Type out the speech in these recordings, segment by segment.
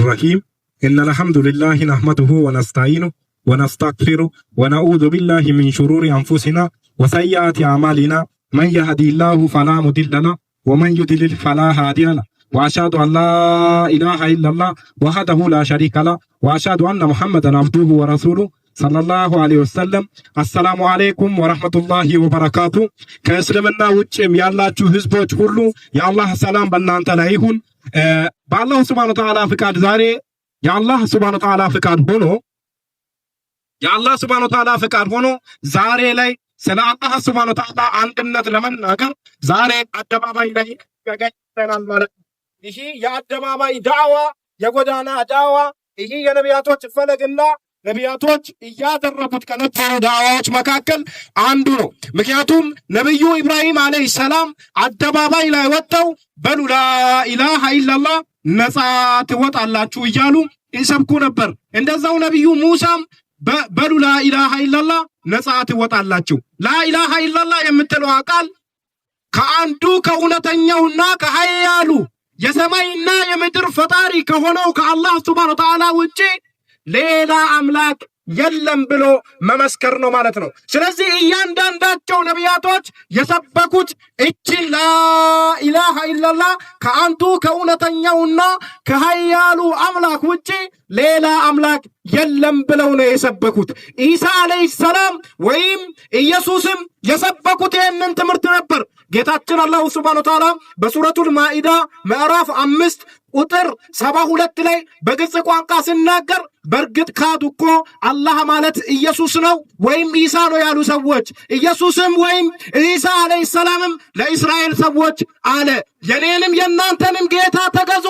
الرحيم إن الحمد لله نحمده ونستعينه ونستغفره ونعوذ بالله من شرور أنفسنا وسيئات أعمالنا من يهدي الله فلا مضل له ومن يضلل فلا هادي له وأشهد أن لا إله إلا الله وحده لا شريك له وأشهد أن محمدا عبده ورسوله صلى الله عليه وسلم። السلام عليكم ورحمة الله وبركاته። ከእስልምና ውጭም ያላችሁ ህዝቦች ሁሉ የአላህ ሰላም በእናንተ ላይ ይሁን። በአላሁ سبحانه وتعالى ፍቃድ ዛሬ የአላህ سبحانه وتعالى ፍቃድ ሆኖ የአላህ سبحانه وتعالى ፍቃድ ሆኖ ዛሬ ላይ ስለ አላህ سبحانه وتعالى አንድነት ለመናገር ዛሬ አደባባይ ላይ ተገኝተናል ማለት ነው። ይህ የአደባባይ ዳዕዋ፣ የጎዳና ዳዕዋ፣ ይህ የነቢያቶች ፈለግና ነቢያቶች እያደረጉት ከነበሩ ዳዕዋዎች መካከል አንዱ ነው። ምክንያቱም ነቢዩ ኢብራሂም عليه السلام አደባባይ ላይ ወጥተው በሉ لا إله إلا الله ነፃ ትወጣላችሁ እያሉ ይሰብኩ ነበር። እንደዛው ነቢዩ ሙሳም በሉ لا إله إلا الله ነፃ ትወጣላችሁ። لا إله إلا الله የምትለዋ ቃል ከአንዱ ከእውነተኛውና ከሀያሉ የሰማይና የምድር ፈጣሪ ከሆነው ከአላህ سبحانه وتعالى ውጪ ሌላ አምላክ የለም ብሎ መመስከር ነው ማለት ነው። ስለዚህ እያንዳንዳቸው ነቢያቶች የሰበኩት እችን لا إله إلا الله ከአንዱ ከእውነተኛውና ከሀያሉ አምላክ ውጪ ሌላ አምላክ የለም ብለው ነው የሰበኩት። ኢሳ عليه السلام ወይም ኢየሱስም የሰበኩት ይህንን ትምህርት ነበር። ጌታችን الله سبحانه وتعالى በሱረቱል ማኢዳ ምዕራፍ 5 ቁጥር 72 ላይ በግልጽ ቋንቋ ሲናገር በእርግጥ ካዱ እኮ አላህ ማለት ኢየሱስ ነው ወይም ኢሳ ነው ያሉ ሰዎች፣ ኢየሱስም ወይም ኢሳ عليه السلام ም ለእስራኤል ሰዎች አለ የኔንም የእናንተንም ጌታ ተገዙ፣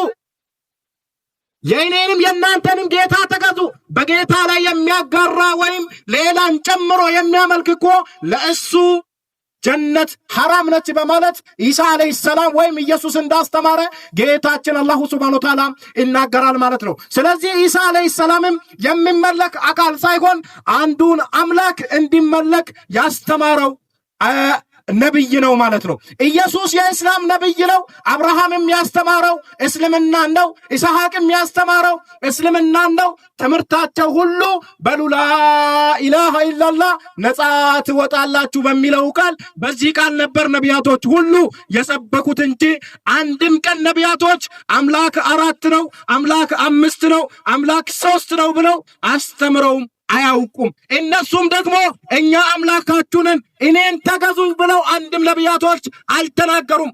የእኔንም የእናንተንም ጌታ ተገዙ። በጌታ ላይ የሚያጋራ ወይም ሌላን ጨምሮ የሚያመልክ እኮ ለእሱ ጀነት ሐራም ነች በማለት ኢሳ عليه السلام ወይም ኢየሱስ እንዳስተማረ ጌታችን الله سبحانه وتعالى ይናገራል ማለት ነው። ስለዚህ ኢሳ عليه السلام ም የሚመለክ አካል ሳይሆን አንዱን አምላክ እንዲመለክ ያስተማረው ነብይ ነው ማለት ነው። ኢየሱስ የእስላም ነብይ ነው። አብርሃምም ያስተማረው እስልምናን ነው። ኢስሐቅም ያስተማረው እስልምናን ነው። ትምህርታቸው ሁሉ በሉ لا إله إلا الله ነፃ ትወጣላችሁ በሚለው ቃል፣ በዚህ ቃል ነበር ነቢያቶች ሁሉ የሰበኩት እንጂ አንድም ቀን ነቢያቶች አምላክ አራት ነው፣ አምላክ አምስት ነው፣ አምላክ ሶስት ነው ብለው አስተምረውም አያውቁም። እነሱም ደግሞ እኛ አምላካችሁ ነን እኔን ተገዙ ብለው አንድም ነቢያቶች አልተናገሩም።